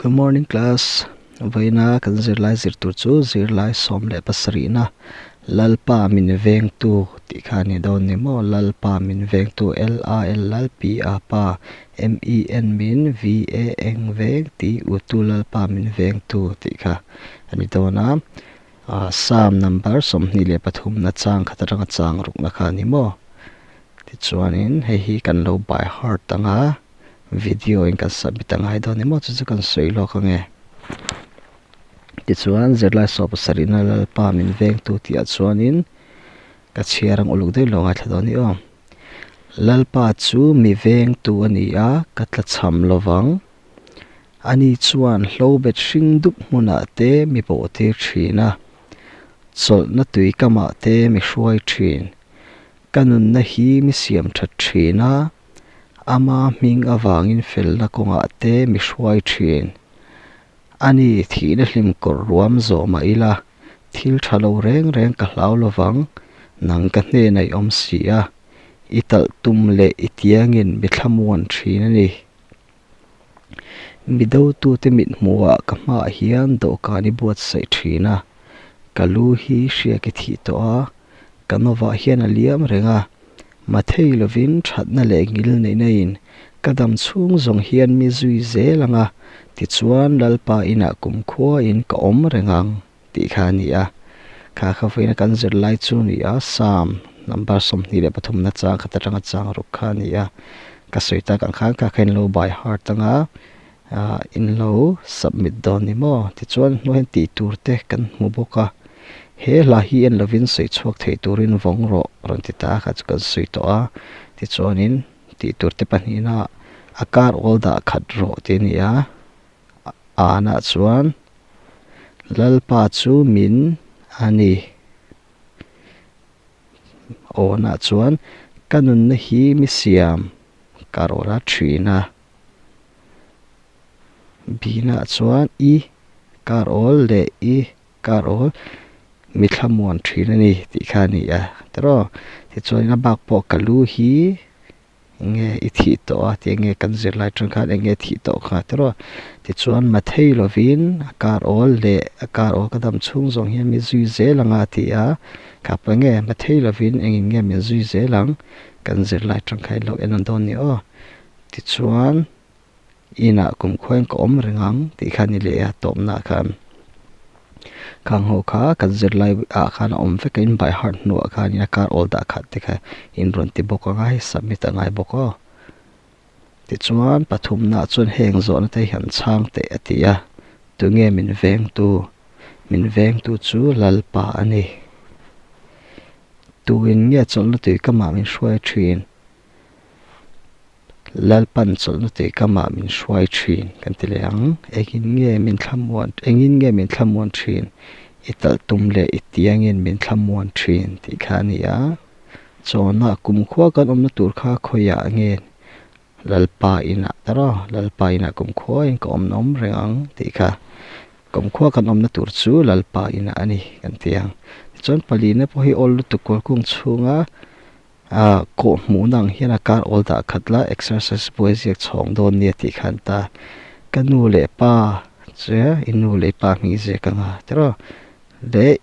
Good morning class. Vawiina kan zirlai zir tur chu zirlai 17na Lalpa min vengtu tih kha a ni dawn ni maw? Lalpa min vengtu L A L Lal P A Pa M E N min V A Eng veng T U tu Lalpa min vengtu tih kha a ni dawn a. Psalm number 23 na chang khat atanga chang rukna kha a ni maw? Tichuanin hei hi kan lo by heart ang a, video in kan submit a ngai dawn emaw chu chu kan sawi lawk ang e. Tichuan zirlai 70 na Lalpa min vengtu tih ah chuanin ka chhiar ang uluk daih lo ngaithla dawn i aw. Lalpa chu mi vengtu a ni a, ka tlachham lovang. Ani chuan hlobet hring dup hmunah te mi pawhtir thin a, chawlhna tui kamah te mi hruai thin. Ka nunna hi mi siam that thin a, ama hming avangin felna kawngah te mi hruai thin. Ani thihna hlim kawr ruam zawh mah ila, thil tha lo reng reng ka hlau lovang, nang ka hnenah i awm si a, i talh tum leh i tiangin mi thlamuan thin a ni. Mi dotute mithmuhah ka hmaah hian dawhkan i buatsaih thin a, ka lu hi hriak i thih tawh a, ka nawah hian a liam reng a, mathei lovin thatna leh ngil neihna in ka dam chhung zawng hian mi zui zel ang a, tichuan Lalpa inah kumkhua in ka awm reng ang tih kha a ni a. Kha kha vawiina kan zir lai chu a ni a, Psalm number 23 na chang khat atanga chang ruk kha a ni a, ka sawi tak ang khan kha kha in lo by heart ang a, in lo submit dawn ni maw? Tichuan hnuai hian tih tur te kan hmu bawk a, he hla hi en lovin sawi chhuak thei turin vawng rawh rawn ti ta a kha chu kan sawi tawh a, tichuanin tih tur te pahnihna a kar awl dah khat rawh tih a ni a, anah chuan Lalpa chu min a ni. Awnah chuan ka nunna hi mi siam ka rawl a thin a. Binah chuan i kar awl leh i kar awl mi thlamuan thin a ni tih kha a ni a tiraw. Tichuan a bak pawh ka lu hi enge i thih tawh a tih enge kan zirlai atang khan enge thih tawh kha tiraw. Tichuan mathei lovin a kar awl leh a kar awl ka dam chhung zawng hian mi zui zel ang a ti a, kha pawh enge mathei lovin engin nge min zui zel ang kan zirlai atang khan ilo en ang dawn ni aw. Tichuan inah kumkhuain ka awm reng ang tih kha a ni leh a tawpnaah khan khang ho kha kan zirlai ah khan a awm vek a in by heart hnuah khanin a kar awl dah khat te kha in rawn ti bawk ang a hei submit a ngai bawk aw tichuan pathumnaah chuan heng zawhna te hi an chhang teh a ti a tunge min vengtu min vengtu chu Lalpa a ni tuin nge chawlhna tui kamah min hruai thin. Lalpan chawlhna tui kamah min hruai thin kan ti leh ang. Engin nge min thlamuan engin nge min thlamuan thin? I talh tum leh i tiangin min thlamuan thin tih kha a ni a. Chawna kumkhua kan awmna tur kha khawiah nge Lalpa inah ta rawh, Lalpa inah kumkhua in ka awmna awm reng ang tih kha. Kumkhua kan awmna tur chu Lalpa inah a ni kan ti ang. Tichuan palina pawh hi awl lutuk kual kung chhunga A kawh hmuhna ang hian a kar awl dah khat la exercise buai ziak chhawng dawn nia tih khan ta ka nu leh pa che i nu leh i pa hming ziak anga tiraw leh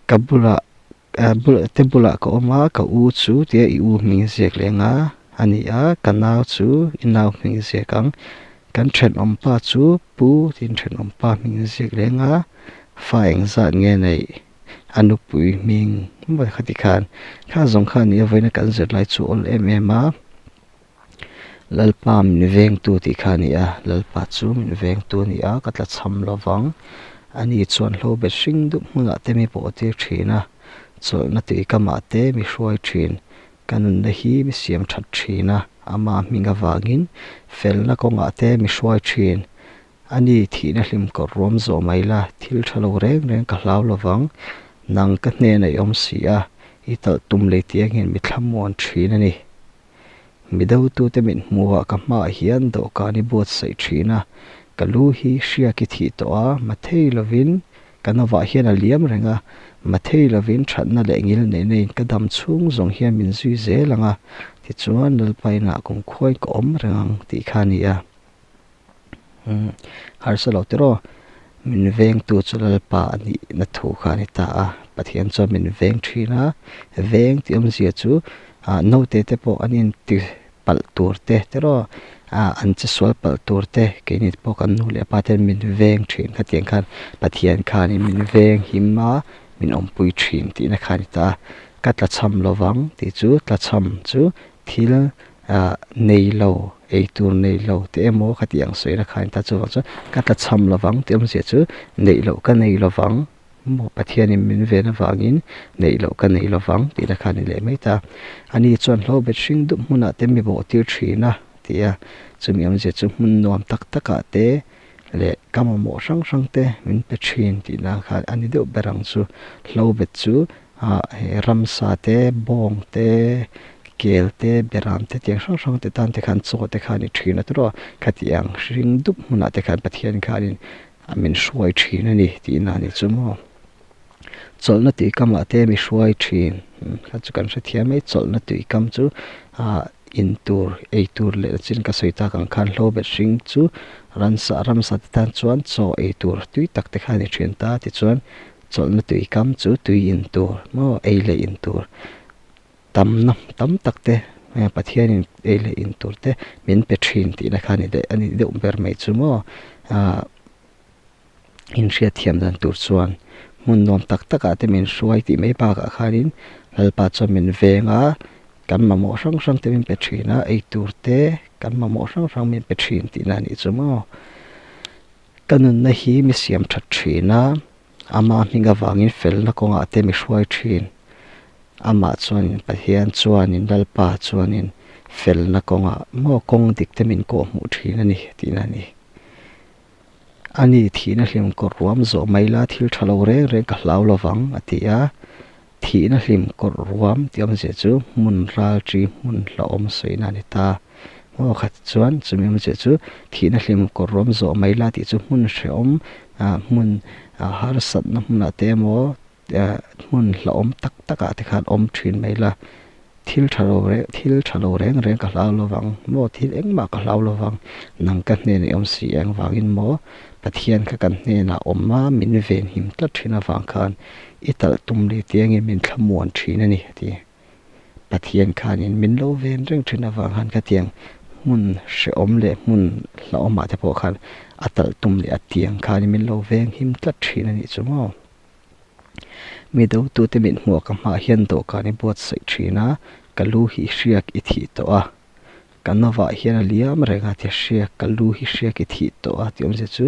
ka bulah te bulah ka awm a ka u chu tia i u hming ziak leh anga a ni a ka nau chu i nau hming ziak ang kan thenawm pa chu pu tiin thenawm pa hming ziak leh anga fa engzat nge neih. A nupui hming mawi kha tikhan kha zawng kha nia vawiina kan zir lai chu awl em em a Lalpa min vengtu tih kha a ni a Lalpa chu min vengtu a ni a ka tla chham lovang ani chuan hlo bet hring dup hmunah te mi pawh tir thin a chawlhna tui kamah te mi hruai thin ka nunna hi mi siam that thin a ama hming avangin felna kawngah te mi hruai thin. A ni, thihna hlim kawr ruam zawh mai la, thil tha lo reng reng ka hlau lovang, nang ka hnenah i awm si a, i talh tum lei tih angin mi thlamuan thin a ni. Mi dotute mit hmuhah ka hmaah hian dawhkan i buatsaih thin a, ka lu hi hriak i thih tawh a, mathei lovin ka nawah hian a liam reng a, mathei lovin thatna leh ngil neihna in ka dam chhung zawng hian min zui zel ang a, tichuan Lalpa inah kumkhuain ka awm reng ang tih kha a ni a. Harsa lo tiraw? Min vengtu chu Lalpa a nihna thu kha a ni ta a. Pathian chuan min veng thin a, veng tih awmzia chu naute te pawh an inti palh tur te tiraw an che sual palh tur te keini pawh kan nu leh pa ten min veng thin khatiang khan Pathian khanin min veng him a min awmpui thin tihna kha a ni ta a. Ka tlachham lovang tih chu tlachham chu thil ah nei lo ei tur nei lo te emaw ka tih ang sawi na kha a ni ta chuvang chuan ka tlachham lovang tih awmzia chu neih loh ka nei lovang maw Pathianin min ven avangin neih loh ka nei lovang tih na kha a ni leh mai ta ani chuan hlobet hring dup hmunah te mi bawh tir thin a ti a chumi awmzia chu hmun nuam tak takah te leh ka mamawh hrang hrang te min pe thin tih na kha a ni deuh ber ang chu hlobet chu ah he ramsa te bawng te kel te beram te tiang hrang hrang te tan te khan chaw te kha a ni thin a tawrh a khati ang hring dup hmunah te khan Pathian khanin a min hruai thin a ni tih na a ni chu maw chawlhna tui kamah te mi hruai thin kha chu kan hrethiam mai chawlhna tui kam chu ah in tur ei tur leh chin ka sawi tak ang khan hlobet hring chu ransa ramsa te tan chuan chaw ei tur tui tak te kha a ni thin ta tichuan. Chawlhna tui kam chu tui in tur maw ei leh in tur tamna tam tak te Pathianin ei leh in tur te min pe thin tihna kha a ni leh a ni deuh ber mai chu maw ah inhriatthiam dan tur chuan hmun nuam tak takah te min hruai tih mai bakah khanin Lalpa chuan min veng a kan mamawh hrang hrang te min pe thin a ei tur te kan mamawh hrang hrang min pe thin tihna a nih chu maw. Ka nunna hi mi siam that thin a, ama hming avangin felna kawngah te mi hruai thin. Amah chuanin Pathian chuanin Lalpa chuanin felna kawngah maw kawng dik te min kawh hmuh thin a ni tihna a ni. Ani thihna hlim kawr ruam zawh mai la thil tha lo reng reng ka hlau lovang a ti a, thihna hlim kawr ruam tih awmzia chu hmun ral ṭi hmun hlauhawm sawina a ni ta. Maw khat chuan chumi awmzia chu thihna hlim kawr ruam zawh mai la tih chu hmun hrehawm ah hmun ah harsatna hmunah te emaw ah hmun hlauhawm tak takah te khan awm thin mai la thil tha lo reng thil tha lo reng reng ka hlau lovang maw thil engmah ka hlau lovang nang ka hnenah i awm si eng vangin maw Pathian kha kan hnenah awm a min venhim tlat thin avang khan i talh tum leh tiangin min thlamuan thin a ni a ti. Pathian khanin min lo ven reng thin avang khan khatiang hmun hrehawm leh hmun hlauhawmah te pawh khan a talh tum leh a tiang khanin min lo veng him tlat thin a nih chu maw. Mi dotute mit hmuh ka hmaah hian dawhkan i buatsaih thin a, ka lu hi hriak i thih tawh a, ka novah hian a liam reng a ti hriak ka lu hi hriak i thih tawh a tih awmzia chu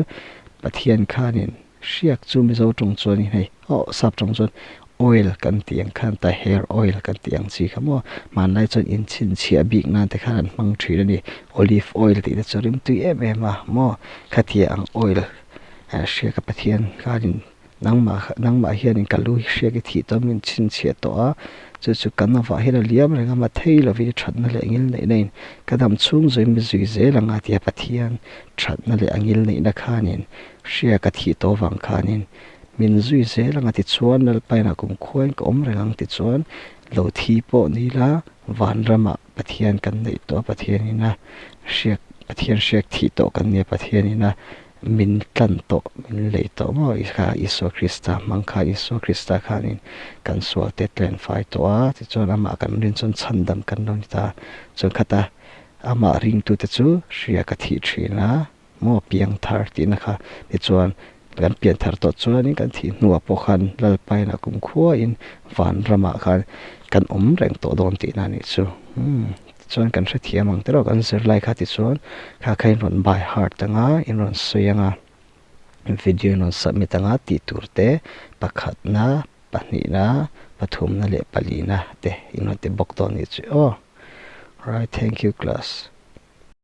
Pathian khanin hriak chu Mizo tawng chuanin hei aw sap tawng chuan oil kan tih ang khan ta hair oil kan tih ang chi kha maw hmanlai chuan inchhinchhiah bik nan te khan an hmang thin a ni olive oil tih te chu rimtui em em a maw khatia ang oil hriak a Pathian khanin Nangmah nangmah hianin ka lu hi hriak i thih tawh min chhinchhiah tawh a, chu chu kan avah hian a liam reng a, mathei lovin i thatna leh angil neihna in ka dam chhung zawin mi zui zel ang a tia Pathian thatna leh angil neihna khanin hriak a thih tawh avang khanin min zui zel ang a tichuan Lalpainah kumkhuain ka awm reng ang tichuan lo thi pawh ni ila vanramah Pathian kan neih tawh a Pathianina hriak Pathian hriak thih tawh kan nia Pathianina Min tlan tawh, min lei tawh maw i kha Isua Krista hmang kha Isua Krista khanin kan sual te tlen fai tawh a, tichuan amah kan rin chuan chhandam kan lo ni ta. Chuan khata amah ringtute chu hria ka thih thin a maw piangthar tihna kha tichuan kan pianthar tawh chuanin kan thih hnuah pawh khan Lalpaina kumkhuain vanramah khan kan awm reng tawh dawn tihna a nih chu. Umm. Tichuan kan hrethiam ang tiraw kan zirlai kha tichuan kha kha in rawn by heart anga in rawn sawi anga video in rawn submit anga tih tur te pakhatna pahnihna pathumna leh palina te in rawn ti bawk dawn anih chu aw right thank you class.